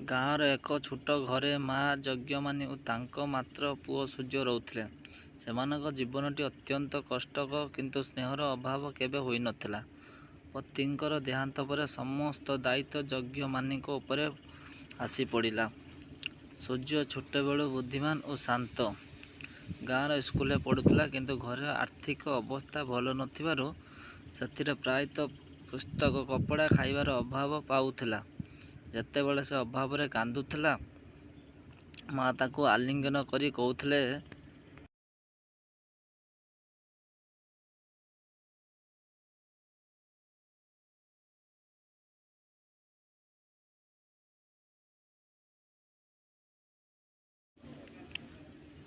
ଗାଁର ଏକ ଛୋଟ ଘରେ ମା ଯଜ୍ଞମାନି ଓ ତାଙ୍କ ମାତ୍ର ପୁଅ ସୂର୍ଯ୍ୟ ରହୁଥିଲେ। ସେମାନଙ୍କ ଜୀବନଟି ଅତ୍ୟନ୍ତ କଷ୍ଟକର, କିନ୍ତୁ ସ୍ନେହର ଅଭାବ କେବେ ହୋଇନଥିଲା। ପତିଙ୍କର ଦେହାନ୍ତ ପରେ ସମସ୍ତ ଦାୟିତ୍ୱ ଯଜ୍ଞମାନିଙ୍କ ଉପରେ ଆସିପଡ଼ିଲା। ସୂର୍ଯ୍ୟ ଛୋଟବେଳୁ ବୁଦ୍ଧିମାନ ଓ ଶାନ୍ତ। ଗାଁର ସ୍କୁଲରେ ପଢ଼ୁଥିଲା, କିନ୍ତୁ ଘରର ଆର୍ଥିକ ଅବସ୍ଥା ଭଲ ନଥିବାରୁ ସେଥିରେ ପ୍ରାୟତଃ ପୁସ୍ତକ, କପଡ଼ା, ଖାଇବାର ଅଭାବ ପାଉଥିଲା। ଯେତେବେଳେ ସେ ଅଭାବରେ କାନ୍ଦୁଥିଲା, ମା ତାକୁ ଆଲିଙ୍ଗନ କରି କହୁଥିଲେ,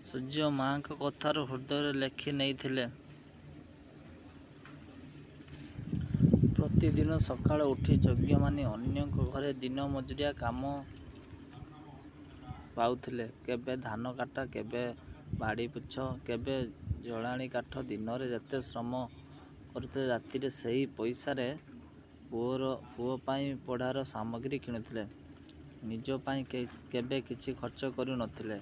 ସୂର୍ଯ୍ୟ ମା'ଙ୍କ କଥାକୁ ହୃଦୟରେ ଲେଖି ନେଇଥିଲା। ପ୍ରତିଦିନ ସକାଳୁ ଉଠି ଯଜ୍ଞମାନି ଅନ୍ୟଙ୍କ ଘରେ ଦିନ ମଜୁରିଆ କାମ ପାଉଥିଲେ। କେବେ ଧାନକଟା, କେବେ ବାଡ଼ିପୋଛ, କେବେ ଜଳେଣି କାଠ। ଦିନରେ ଯେତେ ଶ୍ରମ କରୁଥିଲେ, ରାତିରେ ସେହି ପଇସାରେ ପୁଅ ପାଇଁ ପଢ଼ାର ସାମଗ୍ରୀ କିଣୁଥିଲେ। ନିଜ ପାଇଁ କେବେ କିଛି ଖର୍ଚ୍ଚ କରୁନଥିଲେ।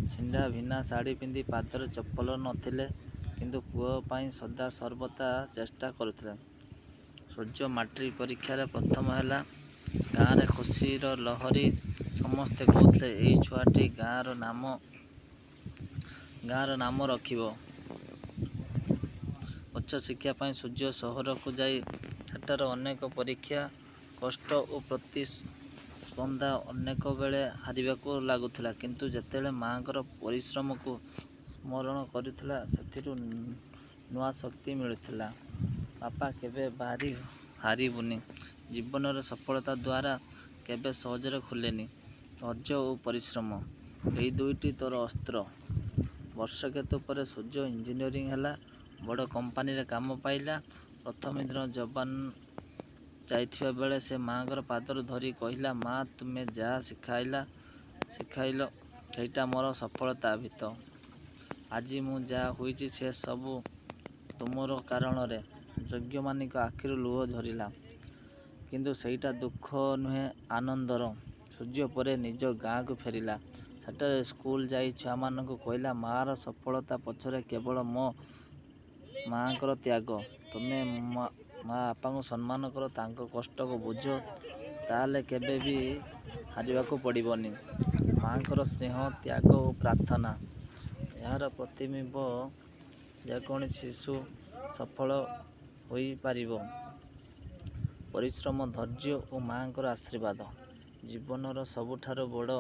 ଛିଣ୍ଡା ଭିନା ଶାଢ଼ୀ ପିନ୍ଧି, ପାଦରେ ଚପଲ ନଥିଲେ, କିନ୍ତୁ ପୁଅ ପାଇଁ ସଦା ସର୍ବଦା ଚେଷ୍ଟା କରୁଥିଲେ। ସୂର୍ଯ୍ୟ ମାଟ୍ରିକ ପରୀକ୍ଷାରେ ପ୍ରଥମ ହେଲା। ଗାଁରେ ଖୁସିର ଲହରୀ। ସମସ୍ତେ କହୁଥିଲେ, ଏଇ ଛୁଆଟି ଗାଁର ନାମ ରଖିବ। ଉଚ୍ଚଶିକ୍ଷା ପାଇଁ ସୂର୍ଯ୍ୟ ସହରକୁ ଯାଇ ସେଠାରେ ଅନେକ ପରୀକ୍ଷା, କଷ୍ଟ ଓ ପ୍ରତିସ୍ପର୍ଦ୍ଧା। ଅନେକ ବେଳେ ହାରିବାକୁ ଲାଗୁଥିଲା, କିନ୍ତୁ ଯେତେବେଳେ ମା'ଙ୍କର ପରିଶ୍ରମକୁ ସ୍ମରଣ କରୁଥିଲା, ସେଥିରୁ ନୂଆ ଶକ୍ତି ମିଳୁଥିଲା। ବାପା, କେବେ ହାରିବୁନି। ଜୀବନରେ ସଫଳତାର ଦ୍ୱାର କେବେ ସହଜରେ ଖୋଲେନି। ଧୈର୍ଯ୍ୟ ଓ ପରିଶ୍ରମ, ଏଇ ଦୁଇଟି ତୋର ଅସ୍ତ୍ର। ବର୍ଷକେତେ ପରେ ସୂର୍ଯ୍ୟ ଇଞ୍ଜିନିୟର ହେଲା। ବଡ଼ କମ୍ପାନୀରେ କାମ ପାଇଲା। ପ୍ରଥମ ଦିନ ଜଏନ୍ ଯାଇଥିବା ବେଳେ ସେ ମା'ଙ୍କ ପାଦ ଧରି କହିଲା, ମା, ତୁମେ ଯାହା ଶିଖାଇଲ, ସେଇଟା ମୋର ସଫଳତାର ଭିତ୍ତି। ଆଜି ମୁଁ ଯାହା ହୋଇଛି, ସେ ସବୁ ତୁମରି କାରଣରେ। ଯଜ୍ଞମାନିଙ୍କ ଆଖିରୁ ଲୁହ ଝରିଲା, କିନ୍ତୁ ସେଇଟା ଦୁଃଖର ନୁହେଁ, ଆନନ୍ଦର। ସୂର୍ଯ୍ୟ ପରେ ନିଜ ଗାଁକୁ ଫେରିଲା। ସେଠାରେ ସ୍କୁଲକୁ ଯାଇ ଛୁଆମାନଙ୍କୁ କହିଲା, ମୋର ସଫଳତା ପଛରେ କେବଳ ମୋ ମା'ଙ୍କର ତ୍ୟାଗ। ତୁମେ ମା'-ବାପାଙ୍କୁ ସମ୍ମାନ କର, ତାଙ୍କ କଷ୍ଟକୁ ବୁଝ, ତାହେଲେ କେବେ ବି ହାରିବାକୁ ପଡ଼ିବନି। ମା'ଙ୍କର ସ୍ନେହ, ତ୍ୟାଗ ଓ ପ୍ରାର୍ଥନା, ଏହାର ପ୍ରତିବିମ୍ବ ଯେକୌଣସି ଶିଶୁ ସଫଳ ହୋଇପାରିବ। ପରିଶ୍ରମ, ଧୈର୍ଯ୍ୟ ଓ ମା'ଙ୍କର ଆଶୀର୍ବାଦ ଜୀବନର ସବୁଠାରୁ ବଡ଼